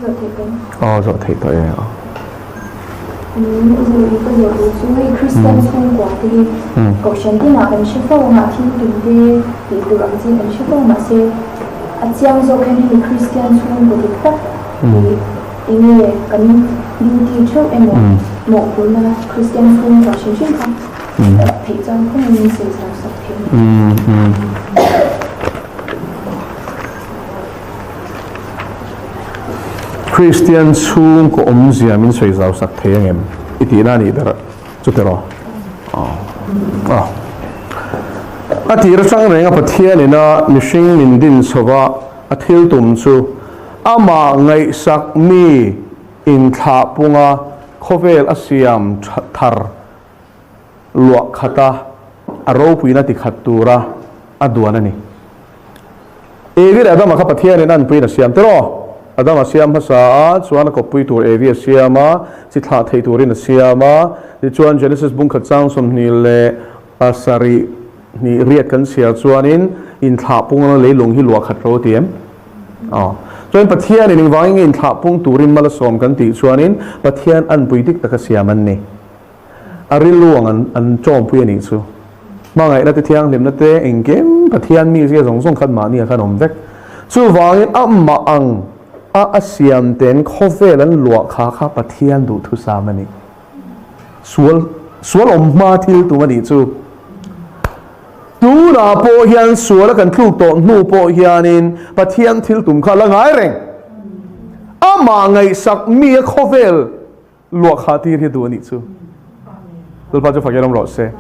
Zawh theih tawh em? Aw zawh theih tawh e aw. Zawh ka zawh duh chu hei Kristian chhungkua te hi Kohhran tinah kan hre fo ang a, thil tum te tih tur ang chi kan hre fo mahse a chiang zawk hian hemi Kristian chhungkaw dik tak hi enge kan duty theuh emaw mawhphurhna Kristian chhungkua hrim hrim kha theih chuan khawngin min sawi zau sak thei a ni. Kristian chhungkaw awmzia min sawi zau sak thei ang em? I tihna a nih ber chu tiraw? Aw. A tir atang renga Pathian ina mihring min din chhova a thil tum chu amah ngaihsak mi inthlah punga khawvel a siam thar luah khata a ropuina ti khat tura a duan a ni. Evi leh Adama kha Pathianin a anpuiin a siam tiraw? Adama siam hmasa a, chuan a kawppui tur Evi a siam a, chi thlah thei turin a siam a. Tichuan Genesis bungkhat chang 27 hnih riat kan chhiar chuanin inthlah pung leilung hi luah khat ro a ti em? Aw. Chuan Pathianin engvangin nge inthlah pung turin mal a sawm kan tih chuanin Pathian anpui dik taka siam an ni. A rilru ang an an tawmpui a nih chu. Hmangaihna te thianghlimna te engkim Pathian mizia zawng zawng khan mahni ah khan awm vek. Chuvangin amah ang a a siam ten khawvel an luah kha kha Pathian duhthusam a ni. Sual sual awm hma thil tum a nih chu. Tunah pawh hian sual a kan tluk tawh hnu pawh hianin Pathian thil tum kha a la ngai reng. Amah ngaihsak mi a khawvel Luah kha tir hi duh a nih chu. Lalpa chu fakin awm rawh se.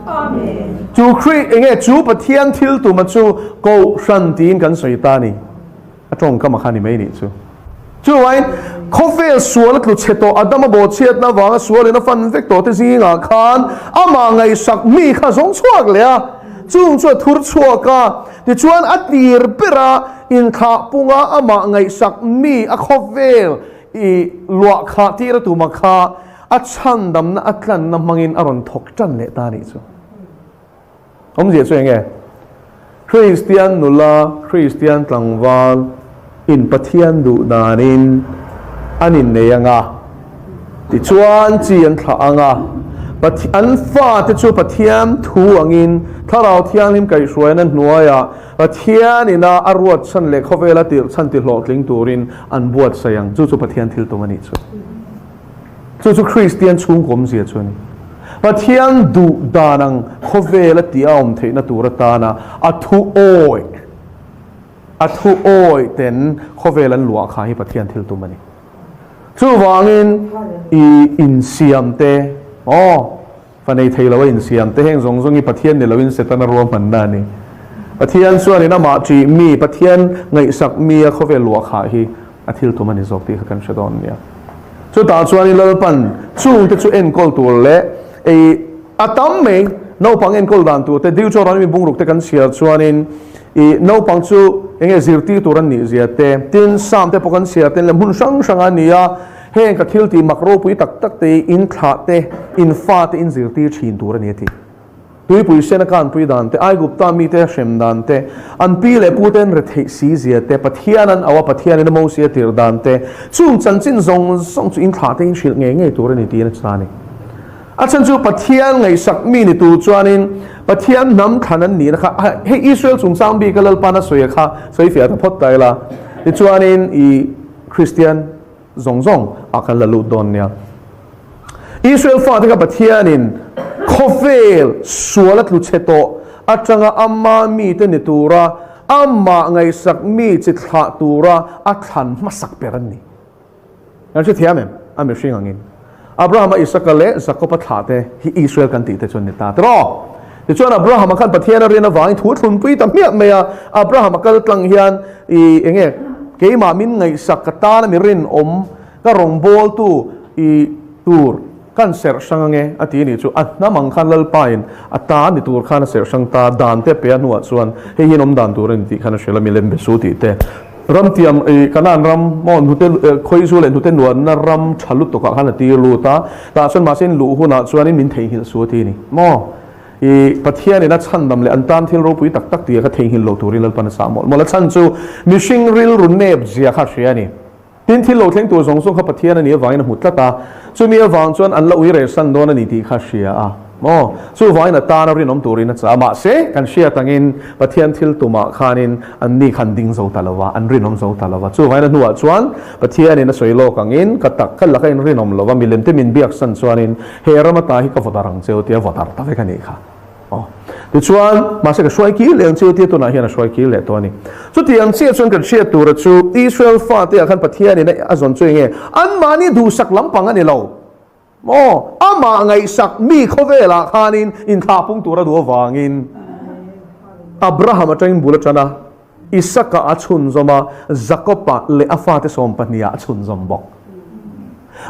Chu Khrih enge chu Pathian thil tuma chu Kohhran tiin kan sawi ta a ni. A tawngkam a kha ni mai nih chu. Chuvain khawvel sual a tlu chhe tawh Adama bawhchhiatna avanga sualin a fan vek tawh te zingah khan amah ngaihsak mi kha zawng chhuak leh a, chung chu a thur chhuak a. Tichuan a tir bera inthlah punga amah ngaihsak mi a khawvel I luah khah tir a tuma kha a chhandamna a tlanna hmangin a rawn thawk tan leh ta a nih chu. Awmzia chu eng nge? Kristian nula, Kristian tlangval in Pathian duh danin an innei ang a, tichuan chi an thlah ang a, an fate chu Pathian thu angin Thlarau Thianghlim kaihhruaina hnuaiah Pathian ina a ruat chhan leh khawvela tirh chhan ti hlawhtling turin an buatsaih ang. Chu chu Pathian thil tum a nih chu. Chu chu Kristian chhungkaw awmzia chu a ni. Pathian duh dan ang khawvela tih a awm theihna tur atana a thu awi, a thu awi ten khawvel an luah kha hi Pathian thil tum a ni. Chuvangin i insiam te, aw, Fa nei thei lo a insiam te heng zawng zawng hi Pathian ni loin Setana ruahmanna a ni. Pathian chuanin amah ṭih mi, Pathian ngaihsak mi a khawvel luah khah hi a thil tum a ni zawk tih kha kan hre dawn nia. Chutah chuanin Lalpan chungte chu enkawl tur leh ei a tam mai naupang enkawl dan tur te Deuteronomy bungruk te kan chhiar chuanin i naupang chu enge zirtir tur an nih zia te, tin Psalm te pawh kan chhiar ten leh hmun hrang hrang a ni a, Heng ka thil tih mak ropui tak tak te hi in thlah te, in fa te in zirtir thin tur a ni a ti. Tuipui sen a kanpui dan te, Aigupta mite hrem dan te, an pi leh pu ten retheih si zia te, Pathian an auh a, Pathian in a Mosia tir dan te, chung chanchin zawng zawng chu in thlah te in hrilh ngei ngei tur a ni tiin a chhan a ni. A chhan chu Pathian ngaihsak mi ni tur chuanin Pathian hnam thlan an nihna kha, hei Israel chungchang bika Lalpan a sawi a kha sawi fiah ta phawt ta ila, tichuanin i Kristian, Zawng zawng ah kan la lut dawn nia. Israel fate kha Pathianin khawvel sual a tlu chhe tawh atanga ama mite ni tura amah ngaihsak mi chi thlah tura a thlan hmasak ber an ni. Kan hre thiam em? A mihring angin. Abrahama, Isaka leh Jakoba thlah te hi Israel kan tih te chu an ni ta tiraw? Tichuan Abrahama khan Pathian a rin avangin thu thlunpui ta hmiah mai a, Abrahama kal tlang hian i enge keimah min ngaihsak ka tana mi rinawm ka rawngbawltu i tur kan serh hrang ange a ti a nih chu a hnam ang khan Lalpain a ta ni tur khan a serh hrang ta dan te pe a hnuah chuan hei hi an awm dan tur a ni tih khan a hrilh a milem be su tih te Ram tiam i Kanaan ram maw hnute khawizu leh hnute nuanna ram tha lutuk ah khan a tir lut a, tah chuan mahse in luh hunah chuanin min theihnghilh su a ti a ni maw? I Pathianin a chhandam leh an tan thil ropui tak tak tih kha theihnghilh lo turin Lalpan a sah mawlh mawlh a, chhan chu mihring rilru nep zia kha a hria a ni. Tin, thil lo thleng tur zawng zawng kha Pathian a nih avangin a hmu tlat a, chumi avang chuan an la ui reh san dawn a ni tih kha a hria a. Maw? Chuvangin a tana rinawm turin a chah a. Mahse, kan hriat angin Pathian thil tumah khanin anni kha an ding zo ta lo va, an rinawm zo ta lo va. Chuvangin a hnuah chuan Pathianin a sawi lawk angin, Ka tak, ka laka in rinawm lo va, milemte min biak san chuanin he ram ata hi ka vawt ar ang cheu tia vawt ar ta vek a nih kha. Aw. Tichuan, mahse ka hruai kir leh ang cheu tia tunah hian a hruai kir leh tawh a ni. Chutiang chiah chuan kan hriat tura chu Israel fate ah khan Pathianin a zawn chu enge? Anmahni duhsak lampang a ni lo. Maw? Amah ngaihsak mi khawvelah khanin inthlah pung tur a duh avangin Abraham atangin bul a tan a, Isaka a chhunzawm a, Jakob-a leh a fate 12 a chhunzawm bawk.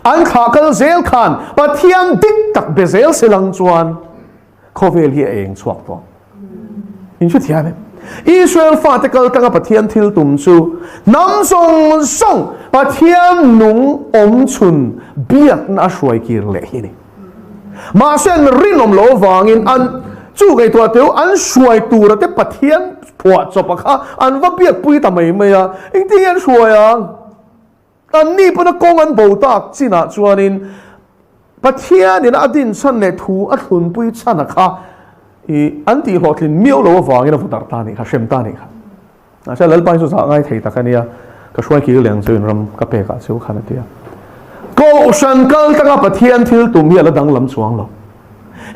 An thlah kal zel khan Pathian dik tak be zel se lang chuan khawvel hi a eng chhuak tawh. In hrethiam em? Israel fate kal tanga Pathian thil tum chu hnam zawng zawng Pathian nung awm chhun biakna a hruai kir leh hi a ni. Mahse an rinawm loh avangin an chu ngaihtuah teu an hruai tura te Pathian phuah chawpa kha an va biakpui ta mai mai a, engtin nge an hruai ang? Anni pawn a kawng an bo tak chinah chuanin Pathianin a din chhan leh thu a thlunpui chhan a kha i an tih hlawhtlin miau lo avangin a va darh ta a nih kha, hrem ta a nih kha. Mahse Lalpa hi chu zah ngai thei tak a nia, ka hruai kir leh ang chu in ram ka pek ah cheu khan a ti a. Kohhran kal tanga Pathian thil tum hi a la danglam chuang lo.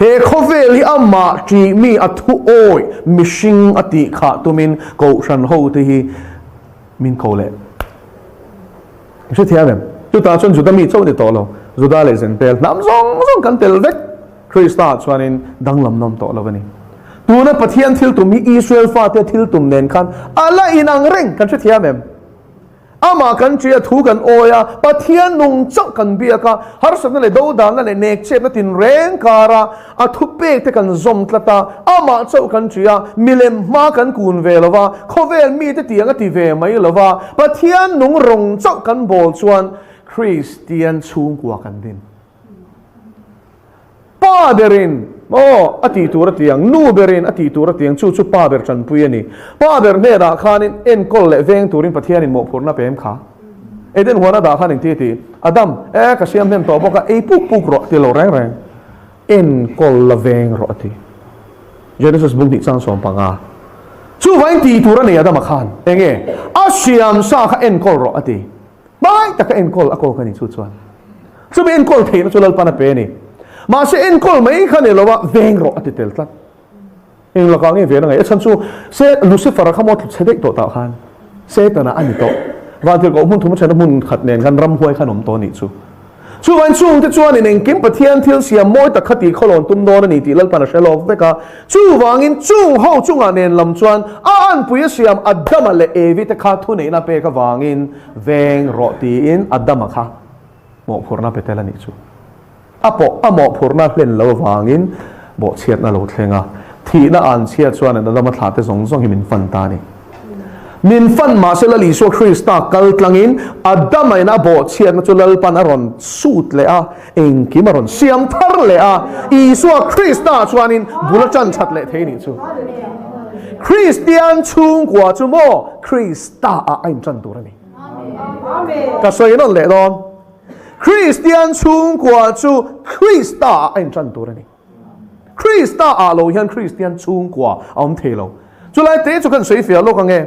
He khawvel hi amah ṭih mi a thu awih mihring a tih khah tumin Kohhran hote hi min ko leh. I hrethiam em? Chutah chuan Juda mi chauh ni tawh lo, Juda leh Zentel hnam zawng zawng kan tel vek. Krista ah chuanin danglam nawm tawh lo a ni. Tuna Pathian thil tum hi Israel fate thil tum nen khan a la inang reng kan hrethiam em? Amah kan ṭih a, thu kan awi a, Pathian nung chauh kan biak a, harsatna leh dodalna leh nekchepna tinreng kara a thupek te kan zawm tlat a, amah chauh kan ṭih a, milem hma kan kun ve lo va, khawvel mite tiang a ti ve mai lo va, Pathian nung rawng chauh kan bawl chuan Kristian chhungkua kan din. Pa berin, aw, a tih tur a ti ang, nu berin a tih tur a ti ang, chu chu pa ber tanpui a ni. Pa ber hnenah khanin enkawl leh veng turin Pathianin mawhphurhna pe em kha? Eden huana dah khan engti a ti? Adam, e, ka siam hnem tawh bawk a, ei puk puk rawh ti lo reng reng. Enkawl la veng rawh a ti. Genesis bung hnih chang 15. Chuvain tih tur a nei Adama khan, enge? A siam sa kha enkawl rawh a ti. Hmai taka enkawl a kawl ka ni chu chuan chumi enkawl theihna chu Lalpan a pe a ni. Mahse enkawl mai kha ni lo a, veng rawh a ti tel tlat. Eng lakah nge ven a ngaih? A chhan chu se Lucifer-a kha maw tlu chhe daih tawh tah khan Setana a ni tawh. Vantirhkoh hmun thum a ṭhen a hmun khat nen khan ramhuai khan awm tawh a nih chu. Chuvain chungte chuanin engkim Pathian thil siam mawi tak kha tih khawlawn tum dawn a ni tih Lalpan a hre lawk vek a. Chuvangin chung ho chungah nen lam chuan a anpui a siam Adama leh Evi te kha thuneihna pek avangin veng rawh tiin Adama kha mawhphurhna pe tel a nih chu. A pawh a mawhphurhna hlen lo avangin bawhchhiatna lo thleng a, thihna an chhiat chuan Adama thlah te zawng zawng hi min fan ta a ni. Min fan mahse Lal Isua Krista kal tlangin Adama in a bawhchhiatna chu Lalpan a rawn sut leh a, engkim a rawn siam thar leh a, Isua Krista chuanin bul a tan that leh thei nih chu. Kristian chhungkua chu maw Krista ah a intan tur a ni. Ka sawi nawn leh dawn. Kristian chhungkua chu Krista ah a intan tur a ni. Krista ah lo hian Kristian chhungkua a awm thei lo. Chulai te chu kan sawi fiah lawk ang e.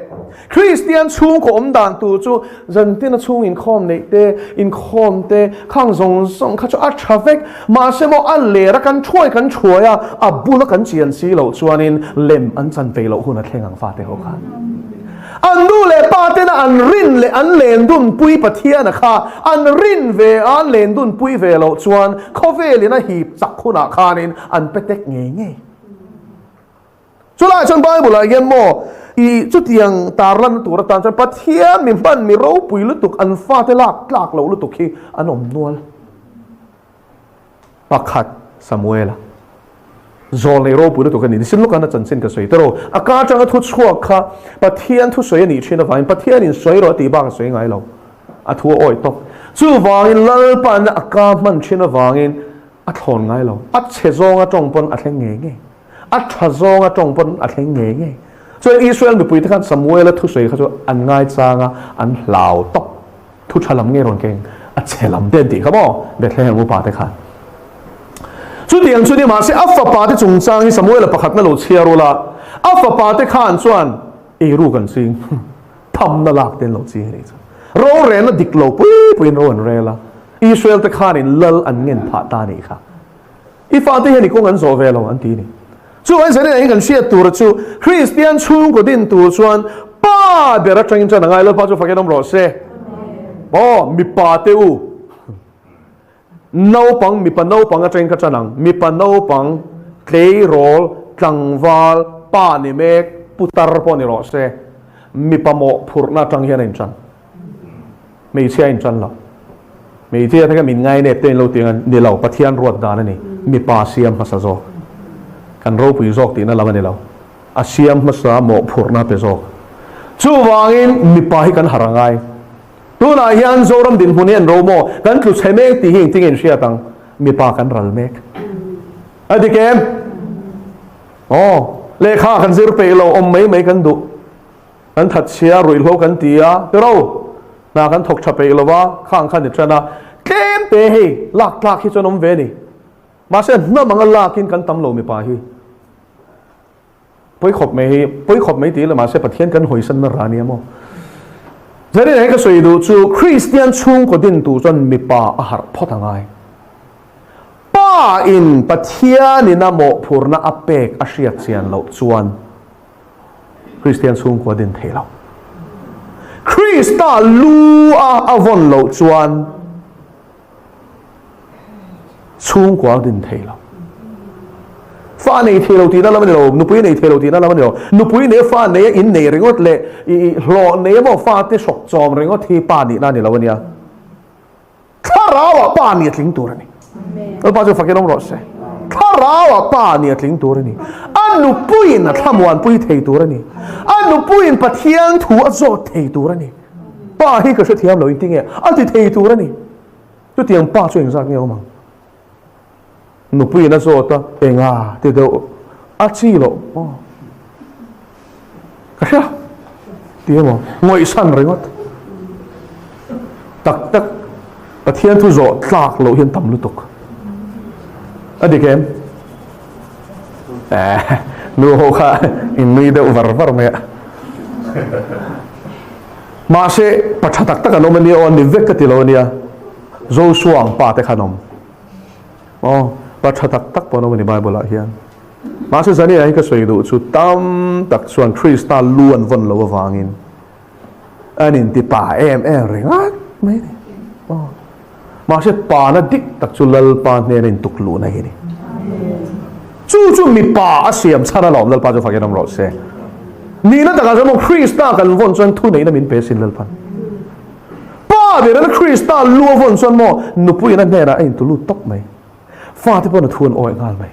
Kristian chhungkaw awm dan tur chu zantina chhung inkhawm neih te, inkhawm te, khang zawng zawng kha chu a tha vek. Mahse maw a ler a kan thuai kan thuai a, a bula kan chian si loh chuanin lem an chan peih loh hun a thleng ang fate ho khan. An nu leh pa tena an rin leh an len dun pui Pathiana kha an rin ve a, an len dun pui ve loh chuan khawvelin a hip chak hunah khanin an pe tek ngei ngei. Chulaiah chuan Bible-ah hian maw i chutiang tarlanna tur atan chuan Pathian mi hman mi ropui lutuk an fate lak tlak loh lutuk hi an awm nual. Pakhat Samuela zawl nei ropui lutuk a ni. Nisin lawkah na chanchin ka sawi tawh. A ka atanga thu chhuak kha Pathian thusawi a nih thin avangin Pathianin sawi rawh a tih bak a sawi ngai lo. A thu a awi tawp. Chuvangin Lalpa'n a ka hman thin avangin a thlawn ngai lo. A chhe zawnga tawng pawn a thleng ngei ngei. A tha zawnga tawng pawn a thleng ngei ngei. Chuan Israel mipuite khan Samuela thusawi kha chu an ngaichang a, an hlau tawp. Thu tha lam nge rawn keng a chhe lam te an tih kha maw Bethlehem upa te khan. Chutiang chu ni mahse a fapa te chungchang hi Samuela pakhatna lo chhiar ula, a fapa te khan chuan eiru kan ching thamna lak te an lo ching a nih chu. Rorelna dik lo pui puiin ro an rel a, Israel te khanin lal an ngen phah ta a nih kha. I fate hian i kawng an zawh ve lo an ti a ni. Chuvangin Zanina hi kan hriat tur chu Kristian chhungkaw din tur chuan pa ber atangin chuan a ngai Lalpa chu fakin awm rawh se. Aw mipa te u naupang mipa naupang atangin ka tan ang mipa naupang tleirawl tlangval pa ni mek putar pawh ni rawh se mipa mawhphurhna atang hian a intan. Hmeichhia in tan lo. Hmeichhia te kha min ngainep te in lo ti ang a, ni lo, Pathian ruat dan a ni. Mipa siam hmasa zawk. Kan ropui zawk tihna lam a ni lo. A siam hmasa mawhphurhna pe zawk. Chuvangin mipa hi kan harh a ngai. Tunah hian Zoram dinhmun hi an ro maw? Kan tlu chhe mek tih hi engtin nge in hriat ang? Mipa kan ral mek. A dik em? Aw, lehkha kan zir peih lo, awm mai mai kan duh. Kan that chhia ruihhlo kan ti a, tiro hna kan thawk tha peih lo va, khang khan i tan a, tlem te hei lak tlak hi chuan awm ve a ni. Mahse hnam anga lakin kan tam lo mipa hi. Pawi khawp mai hei, pawi khawp mai ti ila mahse Pathian kan hawisanna ra nia maw. Zanin hei ka sawi duh chu Kristian chhungkaw din tur chuan mipa a harh phawt a ngai. Pa in Pathianin a mawhphurna a pek a hriat chian loh chuan Kristian chhungkua din thei lo. Krista lu a a vawn loh chuan chhungkua din thei lo. Fa nei thei lo tihna lam a ni lo, nupui nei thei lo tihna lam a ni lo. Nupui nei fa nei a in nei ringawt leh hlawh nei emaw fate hrawk chawm ringawt hi pa nihna a ni lo a nia. Thlarauah pa ni a tling tur a ni. Lalpa chu fakin awm rawh se. Thlarauah pa ni a tling tur a ni. A nupuiin a thlamuanpui thei tur a ni. A nupuiin Pathian thu a zawt thei tur a ni. Pa hi ka hrethiam lo inti nge a ti thei tur a ni. Chutiang pa chu engzat nge awm ang? Nupuiin a zawt a, enga ti deuh a chi loh aw. Ka hria ti emaw ngawihsan ringawt tak tak Pathian thu zawh tlak loh hian tam lutuk a dik em? Eh, nu ho kha in nui deuh var var mai a. Mahse, pa tha tak tak an awm a nia aw, ni vek ka ti lo a nia. Joshua ang pa te kha an awm. Aw, pa tha tak tak pawh an awm a ni Bible ah hian. Mahse Zania hi ka sawi duh chu tam tak chuan Krista lu an vawn loh avangin an inti pa em em ringawt mai a ni. Aw. Mahse pana dik tak chu Lalpa hnena intuk luhna hi a ni. Chu chu mipa a siam chhan alawm Lalpa chu fakin awm rawh se. Nihna takah chuan maw Krista kan vawn chuan thuneihna min pe sin Lalpan. Pa ber an Krista lu a vawn chuan maw nupuiin a hnenah a intu lut tawp mai. Fate pawn a thu an awih nghal mai.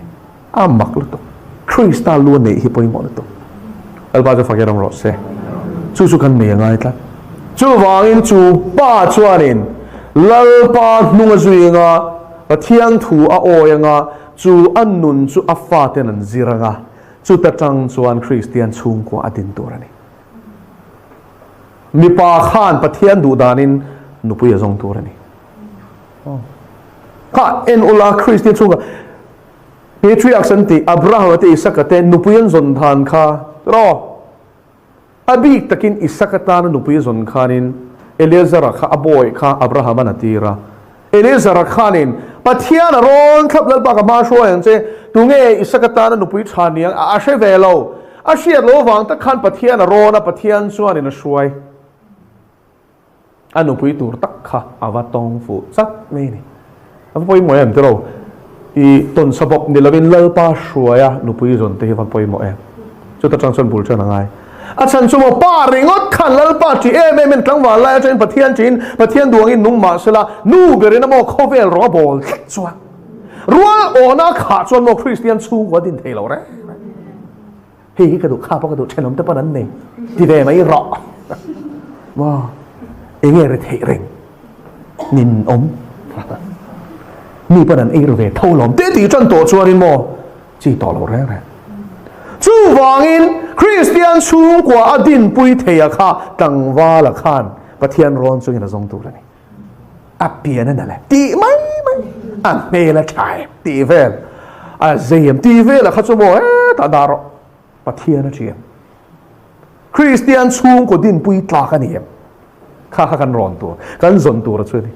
A mak lutuk. Krista lu a neih hi pawimawh lutuk. Lalpa chu fakin awm rawh se. Chu chu kan nei a ngai tlat. Chuvangin chu pa chuanin Lalpa hnung a zui anga, Pathian thu a awi anga, chu a nun chu a faten an zir anga, chuta tang chuan Kristian chhungkua a din tur a ni. Mipa khan Pathian duh danin nupui a zawng tur a ni. Kha en ula Kristian chhungkua Patriarchs an tih Abrahama te Isaka te nupui an zawn than kha tiraw? A bik takin Isaka tana nupui a zawn khanin Eleazara kha a bawi kha Abrahama'n a tir a. Eleazara khanin Pathian a rawn thlap Lalpa ka hma hruai ang che, tunge Isaka tana nupui tha ni ang a hre ve lo. A hriat lo avang tak khan Pathian a rawn a, Pathian chuanin a hruai. A nupui tur tak kha a va tawng fuh chat mai a ni. A va pawimawh em tiraw? I tawnsa bawk ni lovin Lalpa hruaia nupui zawn te hi a va pawimawh em? Chuta tang chuan bul ṭan a ngai. A chhan chu maw pa ringawt khan Lalpa ṭih em em in tlangval lai aṭangin Pathian ṭihin Pathian duangin nung mah sela nu berin a maw khawvel rawng a bawl tlat chuan rual awhna a khah chuan maw Kristian chhungkua din thei lo reng reng. Hei hi ka duh, kha pawh ka duh, thenawm te pawn an nei ti ve mai rawh. Maw enge ri theih reng nin awm mi pawn an ei ru ve tho lawm te tih tan tawh chuanin maw chi tawh lo reng reng. Chuvangin Kristian chhungkua a dinpui theia kha tlangvala khan Pathian rawn chungin a zawng tur a ni. A pian a nalh em tih mai mai, a hmel a tha em tih vel, a zei em tih vel a kha chu maw hetah dah rawh, Pathian a ṭi em? Kristian chhungkaw dinpui tlak a ni em? Kha kha kan rawn tur, kan zawn tur a chu a ni.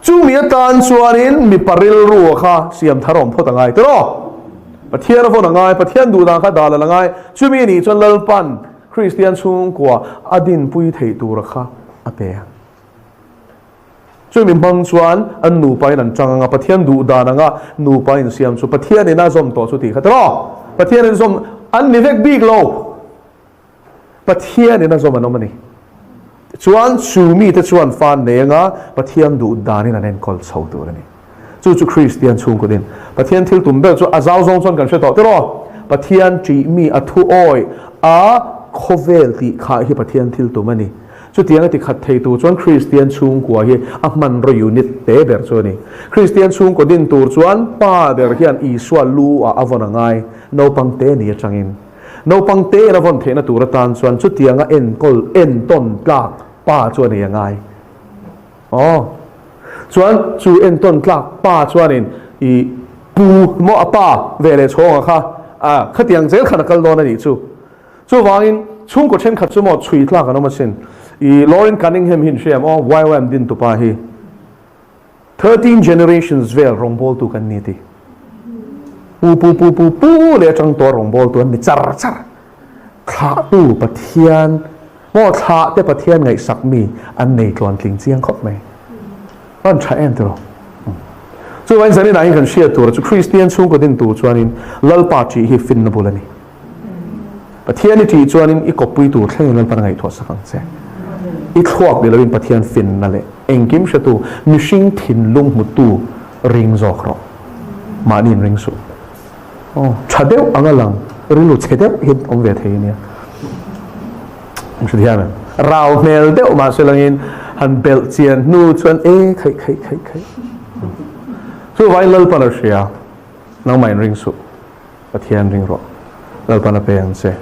Chumi atan chuanin mipa rilru kha siam thar awm phawt a ngai tiraw? Pathian a vawn a ngai, Pathian duhdan kha dal a la ngai. Chumi anih chuan Lalpan Kristian chhungkua a dinpui theih tura kha a pe a. Chumi hmang chuan an nupa in an chang anga Pathian duhdan anga nupa insiam chu Pathian in a zawm tawh chu tih kha tiraw? Pathian in zawm an ni vek bik lo. Pathian in a zawm an awm a ni. Chuan chu mite chuan fa an nei anga Pathian duh danin an enkawl chho tur a ni. Chu chu Kristian chhungkaw din. Pathian thil tum ber chu a zau zawng chuan kan hre tawh tiraw? Pathian ṭih mi a thu awi a khawvel tih khah hi Pathian thil tum a ni. Chutiang a ti khat thei tur chuan Kristian chhungkua hi a hmanraw unit te ber chu a ni. Kristian chhungkaw din tur chuan pa ber hian Isua lu ah a vawn a ngai, naupang te ni atangin. Naupang tein a vawn theihna tur atan chuan chutianga enkawl entawn tlak pa chu a nei a ngai. Aw. Chuan chu entawn tlak pa chuanin i pu maw a pa ve leh chhawng a kha a khatiang zel khan a kal dawn a nih chu. Chuvangin chhungkaw thenkhat chu maw chhui tlak an awm asin. I Loren Cunningham hi in hria em aw YWAM dintupa hi. 13 generations vel rawngbawltu kan ni ti. Pu pu pu pu pu leh atang tawh rawngbawltu an ni char char. Thlahtu Pathian maw thlah te Pathian ngaihsak mi an nei tluan tling chiang khawp mai. An tha em tiraw? Chuvain zanin ah hian kan hriat tur chu Kristian chhungkaw din tur chuanin Lalpa ṭih hi finna bul a ni. Pathian i ṭih chuanin i kawppui tur thlengin Lalpan a ngaihtuah sak ang che. I thluak ni loin Pathian finna leh engkim hretu mihring thinlung hmutu ring zawk rawh. Mahni in ring suh. Aw, ṭha deuh ang a lang, rilru chhe deuh hi awm ve thei ania. Hrethiam em? Rau hmel deuh mahse langin han belh chian hnu chuan e khaih khaih khaih khaih. Chuvangin Lalpan a hria, nangmah in ring suh. Pathian ring rawh. Lalpan a pe ang che.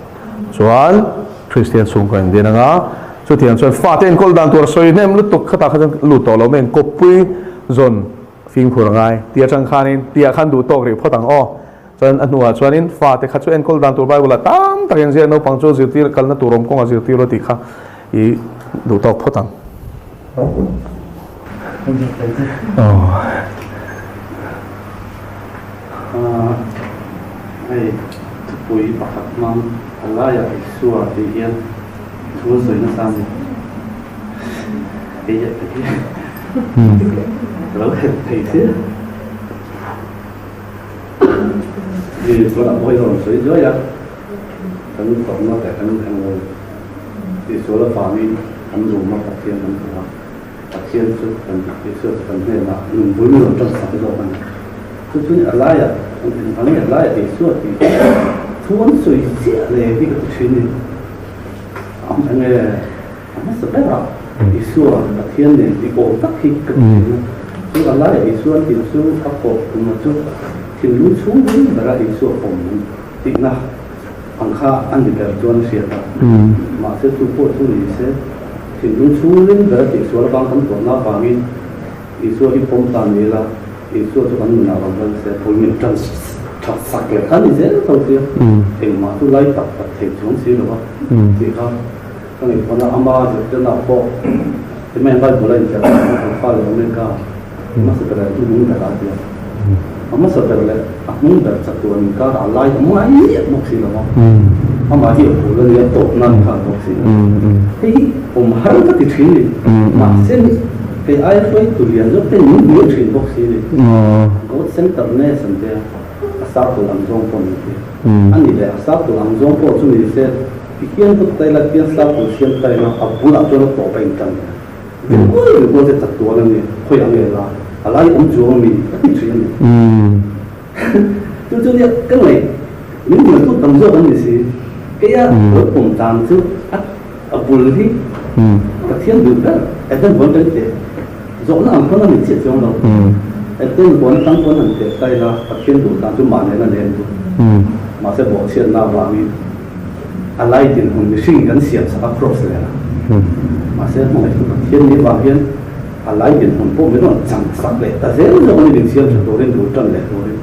Chuan Kristian chhungkaw in din anga, chutiang chuan fate enkawl dan tur a sawi hnem lutuk khatah kha chuan lut tawh lo mai ang, kawppui zawn fimkhur a ngai tih atang khanin tihah khan duh tawk rih phawt ang aw. Chuan a hnuah chuanin fate kha chu enkawl dan tur Bible ah tam takin ziak naupang chu zirtir kalna tur awm kawnga zirtir a tih kha i duh tawk phawt ang. Hei thupui pakhat hmang a laiah Isua tih hian thu a sawi nasa a ni. Kei leh kei ka lo helh thei che. Hei chuan a pawi rawn sawi zuai a, kan tawrhna leh kan englo tihsual avangin kan luma Pathian kan hmu a. Pathian chu kan Isua chu kan hnenah nun bul min rawn tan sak zawk a ni. Chu chu a laiah engvang nge a laiah Isua tih hi thu an sawi chiah le hi ka ti thin ni. Enge a hmasa berah Isua Pathian nen tih awm tak hi ka ti thin a. Chu a laiah Isua an tih chu a kawh tum a chu thinlung chhung ring bera Isua pawm tihna ang kha a ni ber chuan a hriat a. Mahse chu pawh chu ni se. Thinlung chhungin ber a tihsual avang kan tuahna avangin Isua hi pawm ta ni ila, Isua chu kan nunah rawn ral se, pawh min tan that sak leh kha ni zel tho sia, engmah chu lai tak tak thei chuang si lo va tih kha ka ngaihtuahna ama zirtirna pawh ti mai Bible a inziah tak khan kan fa leh Omega hmasa ber leh a hnung ber a tia, a hmasa ber leh a hnung ber chatuan inkarah a lai a mai miah bawk si lo va, amah hi a bul a nia tawp nan kha a bawk si lo. Hei hi awm har ka ti thin ni, mahse kei aia hruai tu lian zawk te min hmuh thin bawk si ni. God centeredness an tia, a circle ang zawng pawh ni tia. A ni leh a circle ang zawng pawh chu ni se, tihian kut taila tihian circle siam taila a bulah chuan a tawp a intan leh a. Rinkual rinkual te chak tual a ni, khawi ang nge la, a lai awm chuang a mi ka ti thin a ni. Chu chu nia ka ngaih min hmuh tu tam zawk an ni si, keia lo pawm dan chu a a bul hi Pathian duh ber Eden huan kan teh zawhna ang khawn a ni chiah chuang lo. Eden huan atang pawn han teh ta ila Pathian duh dan chu mah nena len chu mahse bawhchhiatna avangin a lai dinhmun mihring kan siam sak a cross leh a. Mahse hmangaih chu Pathian ni avang hian. A lai dinhmun pawh min rawn chang sak leh ta zel zawk a ni, min siam tha turin, bul tan leh turin.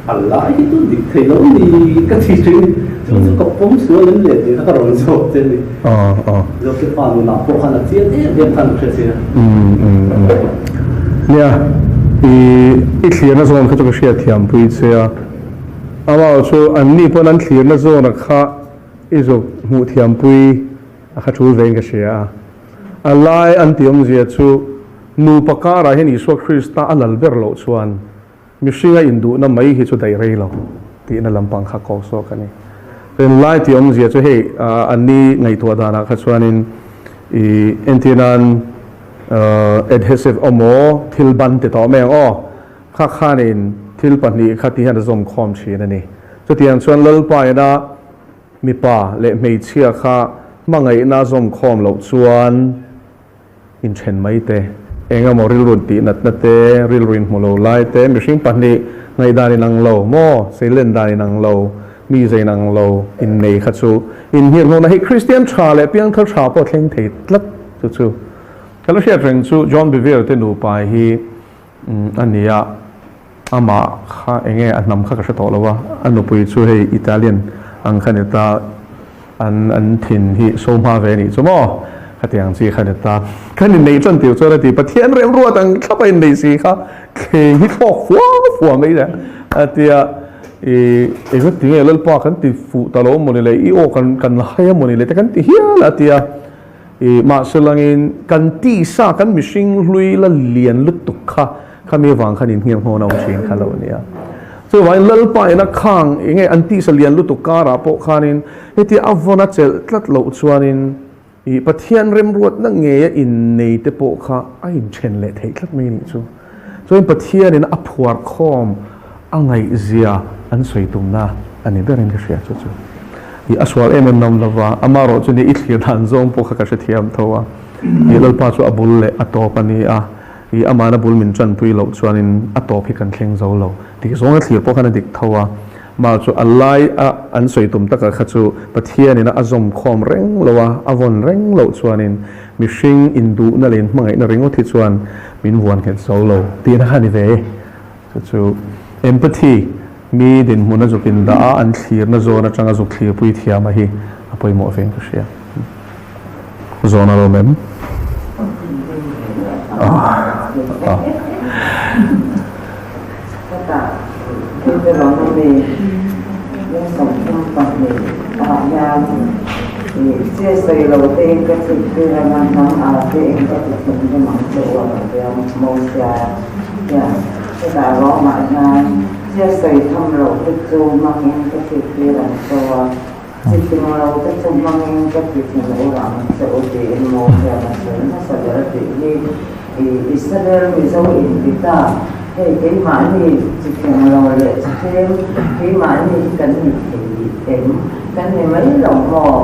A lai hi chu dik thei lo ni ka ti thin, chu chu ka pawm sual em le tih kha ka rawn zawk che a ni. Josepha nunah pawh khan a chiang em em khan ka hria che a. Nia, i i thlirna zawn kha chu ka hriatthiampui che a, amah chu anni pawn an thlirna zawna kha i zuk hmuhthiampui a kha tul vein ka hria a. A lai an tih awmzia chu nupa karah hian Isua Krista a lal ber loh chuan mihringa induhna mai hi chu daih rei lo tihna lampang kha kawk zawk a ni. Chuan lai tih awmzia chu hei anni ngaihtuah danah kha chuanin i entir nan adhesive emaw thil ban ti tawh mai ang aw, kha khanin thil pahnih kha ti hian a zawm khawm thin a ni. Chutiang chuan Lalpa ina Mipa leh hmeichhia kha hmangaihna zawmkhawm loh chuan inthen mai te, eng emaw rilru tih natna te, rilru inhmu lo lai te, mihring pahnih ngaihdan inang lo maw, seilen dan inang lo, mize inang lo innei kha chu inhirhnawhna hi Kristian tha leh piangthar tha pawh thleng thei tlat chu chu. Ka la hriat reng chu John Bevere te nupa hi a ni a, amah kha eng nge a hnam kha ka hre tawh lo a, a nupui chu hei Italian ang kha ni ta, an an thin hi so hma ve a nih chu maw, khatiang chi kha ni ta, kan inneih tan tir chuan a ti, Pathian remruat ang thlap a inneih si kha thleng hi thlawk fua fua mai le a ti a, i engati nge Lalpa kan ti fuh ta lo mawni le, i aw kan kan hai a mawni le te kan ti hial a ti a. I mahse langin kan tisa kan mihring hlui la lian lutuk kha khami avang khan inhniam hnawn a awm thin kha lo nia. Chuvangin Lalpa ina khang enge an tisa lian lutuk karah pawh khanin hetia a vawn a chelh tlat loh chuanin i Pathian remruatna ngeia innei te pawh kha a inthen leh theih tlat mai a nih chu. Chuan Pathianin a phuar khawm a ngaihzia an sawi tumna a ni berin ka hria chu chu i a sual em em nawm lova, amarawh chu ni i thlir dan zawng pawh kha ka hrethiam tho a, i Lalpa chu a bul leh a tawp a ni a, i amahna bul min tanpui loh chuanin a tawp hi kan thleng zo lo tih zawng a thlir pawh khan a dik tho a, mah chu a lai a an sawi tum taka kha chu Pathianin a zawm khawm reng lo a, a vawn reng loh chuanin mihring induhna leh inhmangaihna ringawt hi chuan min vuan nghet zo lo tihna kha a ni ve e. Chu chu empathy, mi dinhmun a zuk indah a, an thlirna zawn atanga zuk thlirpui thiam a hi a pawimawh vein ka hria. Zawn a lawm em? Chutah Rome-ah hian thil sawi tham loh te chu hmangin ka thiktir ang che u a, chiting lo te chu hmangin ka ti thin ur ang che u tiin Mosian a sawi hmasa ber a tih hi Israel Mizo inti ta, hei keimahni chiting lo leh chitlem keimahni hi kan ni thei em? Kan ni mai lo maw?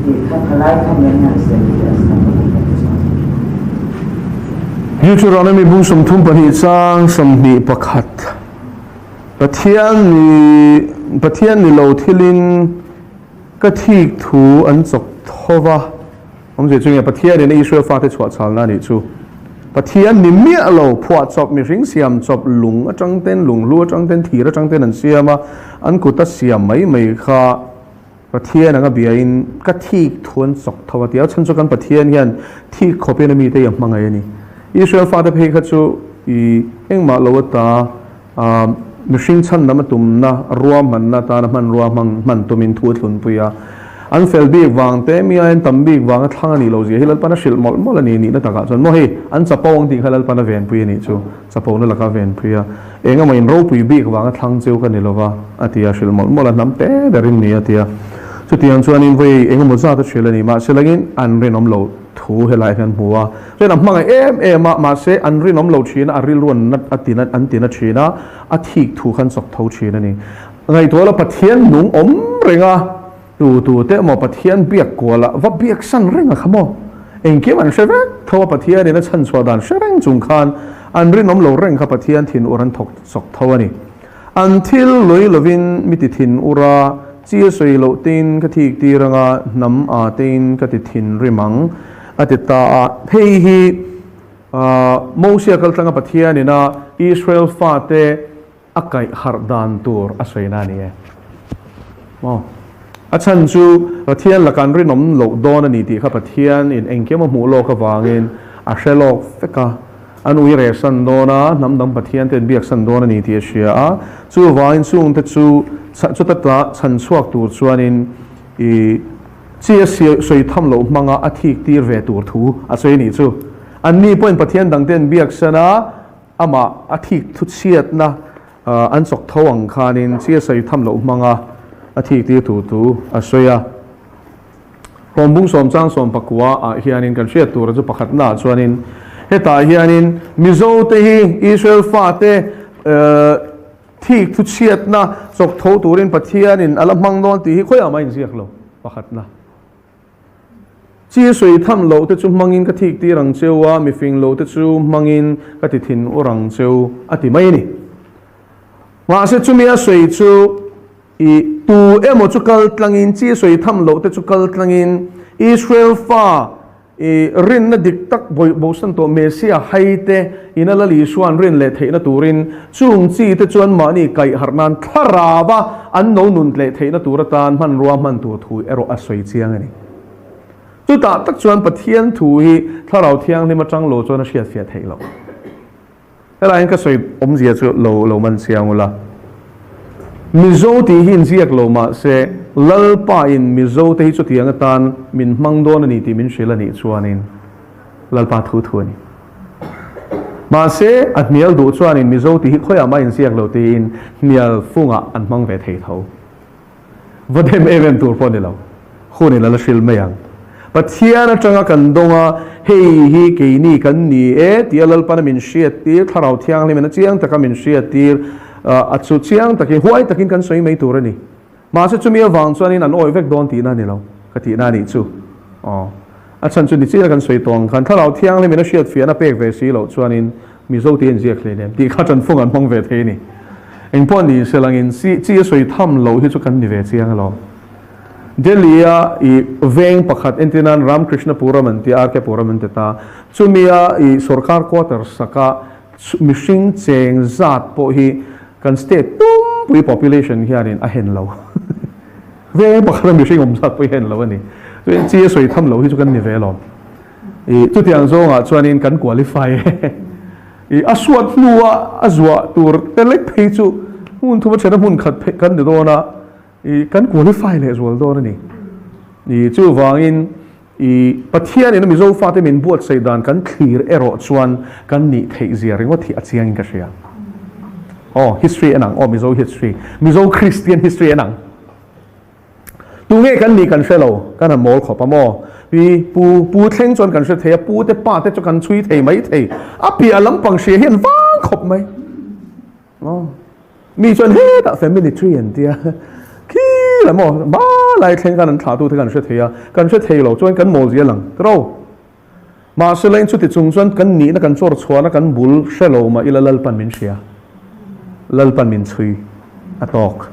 Tih kha khalai kha min han sawi teh a sak a ni chuan. Deuteronomy bung 32 chang 21 Pathian ni Pathian ni lo thilin ka thik thu an chawk tho va. Awmzia chu nge Pathianin a Israel fate chhuah chhalna a nih chu. Pathian ni miah lo, phuah chawp, mihring siam chawp, lung atang ten, lunghlu atang ten, thir atang ten an siam a, an kuta siam mai mai kha Pathian anga biain ka thik thu an chawk tho a ti a, chhan chu kan Pathian hian thik khawpin a mite hi a hmangaih a ni. Israel fate phei kha chu i engmah lo ata mihring chhandam a tumna ruahmanna atana hmanrua hmang hman tumin thu a thlunpui a. An fel bik vang te, mi aiin tam bik vanga thlang a nih loh zia hi Lalpan a hrilh mawlh mawlh a ni nihna takah chuan maw hei an chapo ang tih kha Lalpan a venpui a nih chu chapona laka venpui a, eng emaw in ropui bik vanga thlang cheu ka ni lova a ti a, hrilh mawlh mawlh a, hnam te berin ni a ti a. Chutiang chuanin vawi eng emaw zat a hrilh a ni, mahse langin an rinawm loh thu helai hian hmu a, chuan a hmangaih em em a, mahse an rinawm lo thin a, a rilru an na a tina an tina thin a, a thik thu khan chawk tho thin a ni. Ngaihtuah la Pathian nung awm reng a, tu tu te emaw Pathian biak kual a, va biak san reng a kha maw? Engkim an hre vek tho a, Pathian in a chhan chhuah dan hre reng chung khan an rinawm lo reng kha Pathian thin ur an thawk chawk tho a ni. An thil lui lovin mi ti thin ur a, chi a sawi loh tein ka thik tir anga hnam a tein ka ti thin rim ang, a ti ta a. Hei hi Mosia kaltlanga Pathian ina Israel fate a kaih harh dan tur a sawina a ni e. Maw? A chhan chu Pathian laka an rinawm loh dawn a ni tih kha Pathian in engkim a hmuh lawk avangin a hre lawk vek a, an ui reh san dawn a, hnam dang Pathian te an biak san dawn a ni tih a hria a, chuvangin chungte chu chuta tla chhan chhuak tur chuanin i chi a sawi tham loh hmanga a thik tir ve tur thu a sawi a nih chu. Anni pawhin Pathian dangte an biak san a, Amah a thik thuchhiatna an chawk tho ang khanin chi a sawi tham loh hmanga a thik tir tur thu a sawi a. Hlawmbung sawmchang sawmpakua ah hianin kan hriat tura chu pakhatna ah chuanin hetah hianin Mizo te hi Israel fate thik thuchhiatna chawk tho turin Pathianin a la hmang dawn tih hi khawiah mah a inziak lo pakhatna. Chi sawi tham loh te chu hmangin ka thik tir ang cheu a, mifing lo te chu hmangin ka ti thin ur ang cheu, a ti mai a ni. Mahse chumi a sawi chu i tu emaw chu kal tlangin, chi sawi tham loh te chu kal tlangin Israel fa i rinna dik tak bosan tawh Messiah hai te ina Lal Isua'n rin leh theihna turin chung chi te chuan mahni kaih harh nan thlarau a an no nun tleh theihna tur atan hmanrua hman tur thu erawh a sawi chiang a ni. Chutah tak chuan Pathian thu hi Thlarau Thianghlim atang lo chuan a hriatfiah theih loh. Helai hian ka sawi awmzia chu lo lo man chiang ula. Mizo tih hi inziak lo mahse Lalpa in Mizo te hi chutiang atan min hmang dawn a ni tih min hrilh a nih chuanin Lalpa thu thu a ni. Mahse a hnial duh chuanin Mizo tih hi khawiah mah inziak lo tiin hnial fungah an hmang ve thei tho. Va dem em em tur pawh a ni lo. Hun in a la hrilh mai ang. Pathian atanga kan dawng a, hei hi keini kan ni e tia Lalpana min hriattir, Thlarau Thianghlim in a chiang taka min hriattir, a chu chiang takin, huai takin kan sawi mai tur a ni. Mahse chumi avang chuanin an awih vek dawn tihna a ni lo, ka tihna a nih chu. Aw. A chhan chu ni chiah kan sawi tawh ang khan Thlarau Thianghlim in a hriatfiahna pek ve si loh chuanin Mizo te inziak hle nem tih kha ṭanfung an hmang ve thei a ni. Engpawh ni se langin chi chi a sawi tham loh hi chu kan ni ve chiang alawm. Delhi-a i veng pakhat entir nan Ramkrishnapuram an ti a, RK Puram an ti ta. Chumia i sorkar quarter saka mihring cheng zat pawh hi kan state pumpui population hianin a hen lo. Veng pakhata mihring awm zat pawh hi hen lo a ni. Chuan chi a sawi tham loh hi chu kan ni ve alawm. I chutiang zawngah chuanin kan qualify e. I a suat hnua a zuah tur te lek phei chu hmun thuma thena hmun khat phei kan ni dawn a, i kan qualify leh zual dawn a ni. I chuvangin i Pathianin a Mizo fate min buatsaih dan kan thlir erawh chuan kan nih theih zia ringawt hi a chiangin ka hria. Aw, history en ang, aw Mizo history, Mizo Kristian history en ang. Tunge kan nih kan hre lo, kan han mawl khawp a maw? Pi, pu, pu thleng chuan kan hre thei a, pu te pa te chu kan chhui thei mai thei. A piah lampang hria hi an vang khawp mai. Aw, mi chuan hetah family tree an tia, khi la maw, ba lai thleng khan an thlah tu te kan hre thei a, kan hre thei lo chuan kan mawl zia lang tiro. Mahse leng chuti chung chuan kan nihna kan chawr chhuahna kan bul hre lo mah ila Lalpan min hria. Lalpan min chhui a tawk.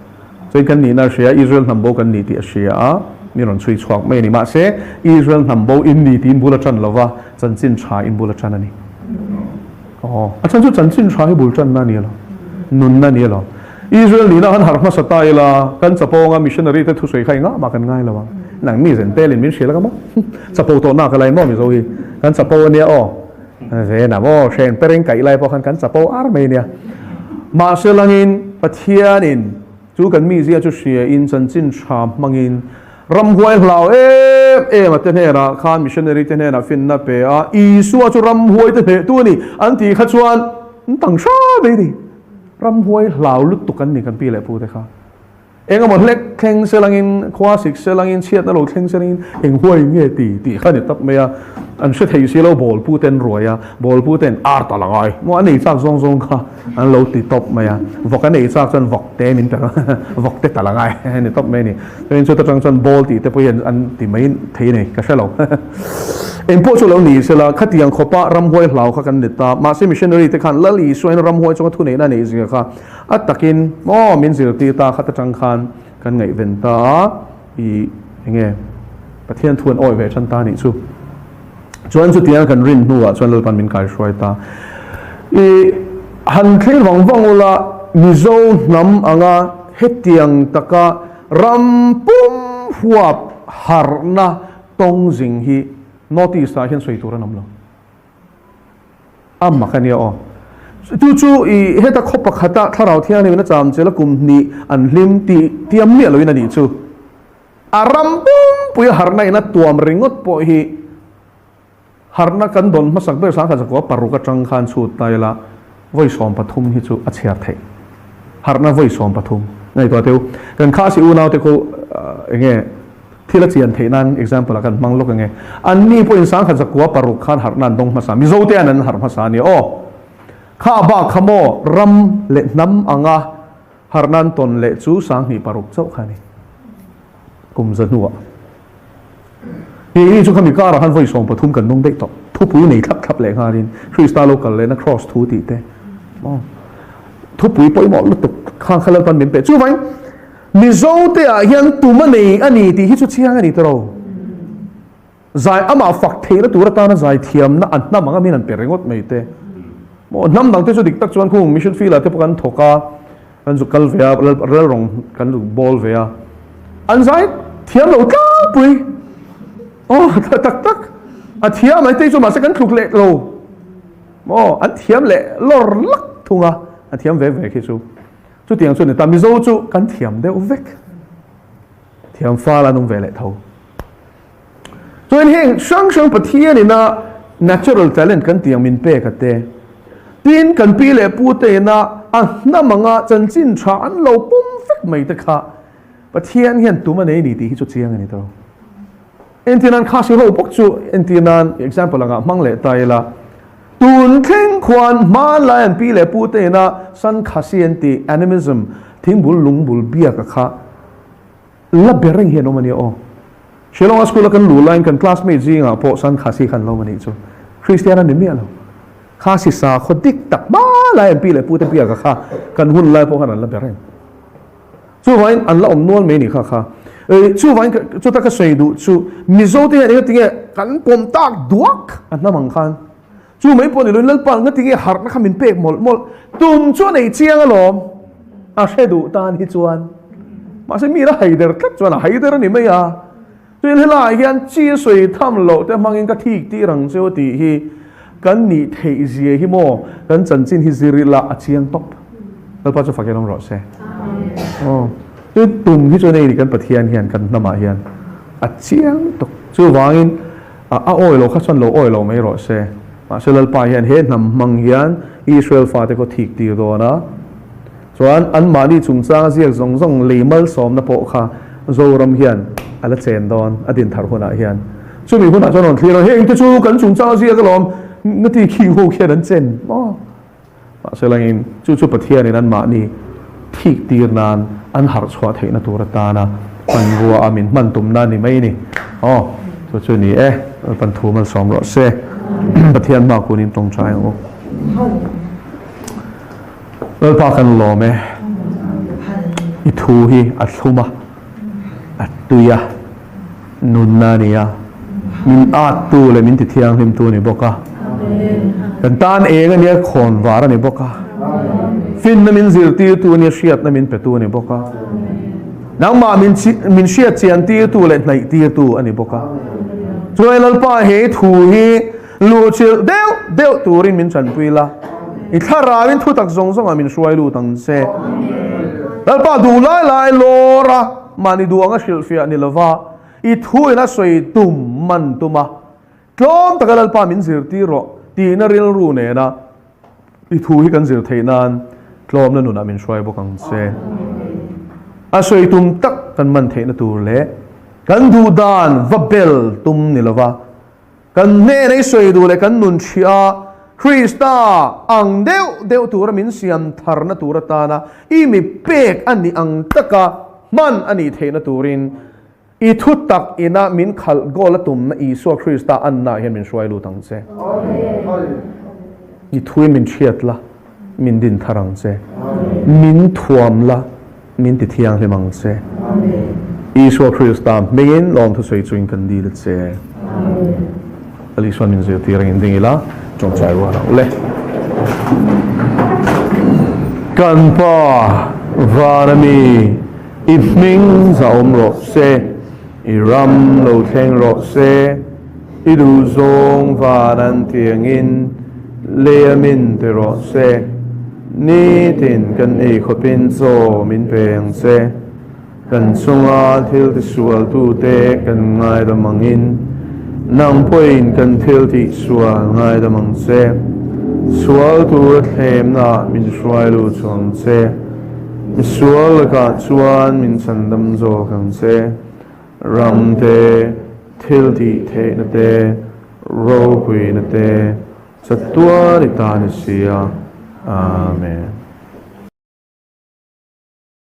Chuan kan nihna a hria, Israel hnam bo kan ni tih a hria a, mi rawn chhui chhuak mai a ni. Mahse Israel hnam bo in ni tiin bul a tan lo va, chanchin tha in bul a tan a ni. Aw, a chhan chu chanchin tha hi bul tanna a ni lo, nunna a ni lo. Israel nihna han harh hmasa ta ila, kan chapo anga missionary te thusawi kha engah mah kan ngai lo ang. Nang mi zen telin min hrilh a ka maw? Chapo tawh nak alai maw Mizo hi? Kan chapo a nia aw. Ve na maw, hren pereng kaih lai pawh khan kan chapo ar mai a nia. Mahse langin Pathianin Chu kan mizia chu hriain chanchin tha hmangin ramhuai hlau em em a te hnenah khan missionary te hnenah finna pe a, Isua chu ramhuai te hnehtu a ni an tih kha chuan an tang hra mai a ni. Ramhuai hlau lutuk an ni kan pi leh pu te kha. Eng emaw hlek thleng se langin, khua sik se langin, chhiatna lo thleng se langin eng huai nge ti tih kha a ni tawp mai a. An hre thei si lo bawl pu ten ruai a, bawl pu ten ar ta la ngai maw an ei chak zawng zawng kha. An lo ti tawp mai a, vawk an ei chak chuan vawk te min pe vawk te tal a ngai a ni tawp mai a ni. Chuan chuta tang chuan ball tih te pawh hian an ti mai thei a ni, ka hre lo. Engpawh chu lo ni sela, khatiang khawpa ramhuai hlau kha kan ni ta. Mahse missionary te khan Lal Isuain ramhuai chunga thuneihna a neih zia kha a takin maw min zirtir ta khat atang khan kan ngaihven ta a, i enge Pathian thu an awih ve tan ta a nih chu. Chuan chutianga kan rin hnuah chuan Lalpan min kaihruai ta. I han thlir vang vang ula, Mizo hnam anga hetiang taka ram pum huap harhna tawng zing hi North East ah hian sawi tur an awm lo. A mak a nia aw. Chu chu i heta khaw pakhata Thlarau Thianghlim in a cham chel a kum hnih an hlim tih tiam miah loin a nih chu. A ram pumpui a harhna in a tuam ringawt pawh hi harhna kan dawn hmasak ber sangkhat zakua paruk atang khan chhut ta ila vawi 13 hi chu a chhiar theih. Harhna vawi 13. Ngaihtuah teu kan Khasi unaute khu enge thil a chian theih nan example ah kan hmang lawk enge anni pawhin 1016 khan harhna an dawng hmasa Mizote an an harh hmasa a nia aw. Kha bak kha maw ram leh hnam anga Harhna an tawn leh chu 2006 chauh kha a ni. Kum za hnuah. Keini chu khami karah khan vawi 13 kan nung daih tawh. Thupui nei thlap thlap leh nghalin Krista lo kal lehna Kraws thu tih te. Maw? Thupui pawimawh lutuk kha kha Lalpan min pe. Chuvangin Mizote ah hian tum a nei a ni tih hi chu chiang a ni tawh. Zai amah fak theihna tur atana zai thiamna a hnam anga min han pe ringawt mai te. Maw hnam dang te chu dik tak chuan khung mission field ah te pawh kan thawk a, kan zuk kal ve a, rel rawng kan zuk bawl ve a. An zai thiam lo tlangpui. Aw tak tak a thiam mai te chu mahse kan tluk leh lo. Maw an thiam leh lawr lak thung a, a thiam ve ve khi chu. Chutiang chu a ni ta, Mizo chu kan thiam deuh vek. Thiam fal an awm ve leh tho. Chuan heng hrang hrang Pathian ina natural talent kan tih ang min pek a te. Tin, kan pi leh pu te ina a hnam anga chanchin tha an lo pawm vek mai te kha Pathian hian tum a nei ni tih hi chu chiang a ni tawh. Entir nan Khasi ho bawk chu entir nan example anga hmang leh ta ila tun thleng khuan hmanlai an pi leh pu te ina San Khasi an tih animism thingbul lungbul biak a kha La ber reng hian awm a nia aw. Shillong-a school-a kan luh laiin kan classmate zingah pawh San Khasi khan lo awm a nih chu. Kristian a ni miah lo. Khasi sakhaw dik tak hma lai an pi leh pute biaka kha kan hun lai pawh khan an la ber reng. Chuvangin an la awm nual mai a nih kha kha. Chuvangin chuta ka sawi duh chu Mizote hian engatinge kan pawm tak duak a hnam ang khan. Chu mai pawh ni loin Lalpa ngatinge harhna kha min pek mawlh mawlh. Tum chu a nei chiang alawm. A hre duh tan hi chuan. Mahse mi la haider tlat chuan a haider a ni mai a. Chuan helaiah hian chi a sawi tham loh te hmangin ka thik tir ang cheu tih hi kan nih theih zia hi maw kan chanchin hi zir ila a chiang tawp. Lalpa chu fakin awm rawh se. Aw. Chuan tum hi chuan hei ni kan Pathian hian kan hnamah hian a chiang tawp. Chuvangin A a awi lo kha chuan lo awi lo mai rawh se. Mahse Lalpa hian he hnam hmang hian Israel fate khaw thik tir dawn a. Chuan anmahni chungchanga ziak zawng zawng lei malsawmna pawh kha Zoram hian a la chen dawn a din thar hunah hian. Chumi hunah chuan rawn thlir a, heng te chu kan chungchanga ziak alawm na ti khing ho khian an chen maw? Mahse langin chu chu Pathianin anmahni thik tir nan an harh chhuah theihna tur atana hmanrua a min hman tumna a ni mai a ni. Aw, chu chu ni e, Lalpan thu malsawm rawh se. Pathian hma kunin tawngtai ang u. Lalpa kan lawm e, i thu hi a thlum a, a tui a, nunna a ni a, min attu leh min tithianghlimtu a ni bawk a. Kan tan eng a nia, khawn var a ni bawk a. Finna min zirtirtu a nia, hriatna min petu a ni bawk a. Nangmah min min hriat chian tirtu leh hnaih tirtu a ni bawk a. Chuai Lalpa he thu hi luhchilh deuh deuh turin min chanpui la. I thlarauin thutak zawng zawngah min hruai lut ang che. Lalpa duh lai lai lawr a. Mahni duh anga hrilhfiah ni lova i thu ina sawi tum man tum a, tlawm taka Lalpa min zirtir rawh tihna rilru nena i thu hi kan zir theih nan tlawmna nunah min hruai bawk ang che. A sawi tum tak kan man theihna tur leh kan duh dan va bel tum ni lova kan hnena i sawi duh leh kan nun ṭhiah Krista ang deuh deuh tura min siam tharna tur atana i mi pek a nih ang taka hman a nih theihna turin i thu tak ina min khalh goal a tumna Isua Krista anna hian min hruai lut ang che. I thuin min hriat la, min din thar ang che. Min thuam la, min ti thianghlim ang che. Isua Krista hmingin lawmthu sawi chuin kan dil che. Lal Isuan min zirtir angin ding ila tawngtai rual ang le. Kan Pa van ami i hming za awm rawh se, i ram lo thleng rawh se, i duhzawng van an tiangin lei a min ti rawh se, nitin kan ei khawpin chaw min pe ang che. Kan chunga thil tisualtute kan ngaidam angin, nang pawhin kan thil tihsual ngaidam ang che. Sual tura thlemnaah min hruai lut chu ang che. Misual lakah chuan min chhandam zawk ang che. Ram te, thil tih theihna te, ropuina te, chatuan i ta ni si a. Amen.